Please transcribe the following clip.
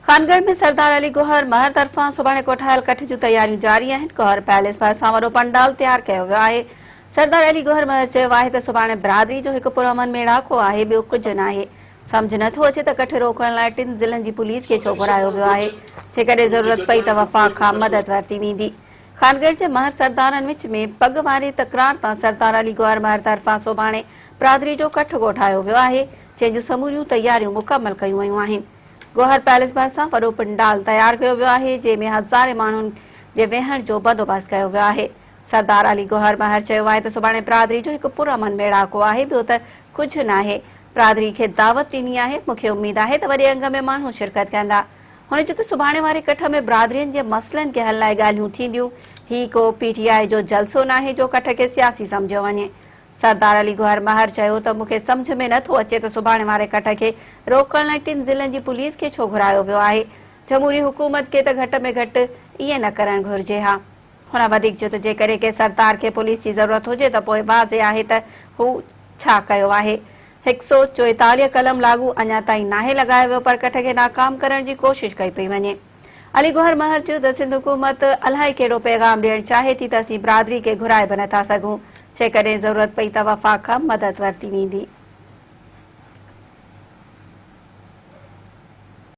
خانڳڙهه ۾ سردار علي گوهر مهر طرفان سڀاڻي ڪوٺايل ڪٺ جون تياريون جاري آهن، گوهر پيلس ڀرسان وڏو پنڊال تيار ڪيو ويو آهي. سردار علي گوهر مهر چيو آهي ته سڀاڻي برادري جو هڪ پرامن ميڙاڪو آهي ٻيو ڪجهه ناهي. سمجهه نه ٿو اچي ته ڪٺ روڪڻ لاء ٽن ضلعن جي پوليس کي ڇو گهرايو ويو آهي، جيڪڏهن ضرورت پئي ته وفاق کان مدد ورتي ويندي. خانڳڙهه جي مهر سردارن وچ ۾ پڳ واري تڪرار تان سردار علي گوهر مهر طرفان سڀاڻي برادري جو ڪٺ ڪوٺايو ويو آهي، جنهن جون سموريون تياريون مڪمل ڪيون ويون آهن. گوهر پيلس ڀرسان وڏو پنڊال تيار ڪيو ويو آهي، جنهن ۾ هزارين ماڻهن جي ويهڻ جو بندوبست ڪيو ويو آهي. سردار علي گوهر مهر چيو آهي ته سڀاڻي برادري جو هڪ پرامن ميڙاڪو آهي، ٻيو ته ڪجهه ناهي. برادري کي دعوت ڏني آهي، مون کي اميد آهي ته وڏي انگ ۾ ماڻهو شرڪت ڪندا. هن چيو ته سڀاڻي واري ڪٺ ۾ برادرين جي مسئلن کي حل لاء ڳالهيون ٿينديون، هي ڪو پي ٽي آء جو جلسو ناهي جو ڪٺ کي سياسي سمجهيو وڃي. سردار علي گوهر مهر چيو ته مون کي سمجهه ۾ نه ٿو اچي ته سڀاڻي واري ڪٺ کي روڪڻ لاء ٽن ضلعن جي پوليس کي ڇو گهرايو ويو آهي، جمهوري حڪومت کي ته گهٽ ۾ گهٽ ائين نه ڪرڻ گهرجي ها. هن وڌيڪ چيو ته جيڪڏهن ڪنهن سردار کي پوليس جي ضرورت هجي ته پوء واضح آهي ته هو ڇا ڪيو آهي. هڪ سئو چوئيتاليهه قلم لاڳو اڃا تائين ناهي لڳايو ويو پر ڪٺ کي ناڪام ڪرڻ جي ڪوشش ڪئي پئي وڃي. علي گوهر مهر چيو ته سنڌ حڪومت الائي ڪهڙو پيغام ڏيڻ چاهي ٿي ته اسين برادري کي گهرائي به نٿا سگهون، جيڪڏهن ضرورت پئي ته وفاق کان مدد ورتي ويندي.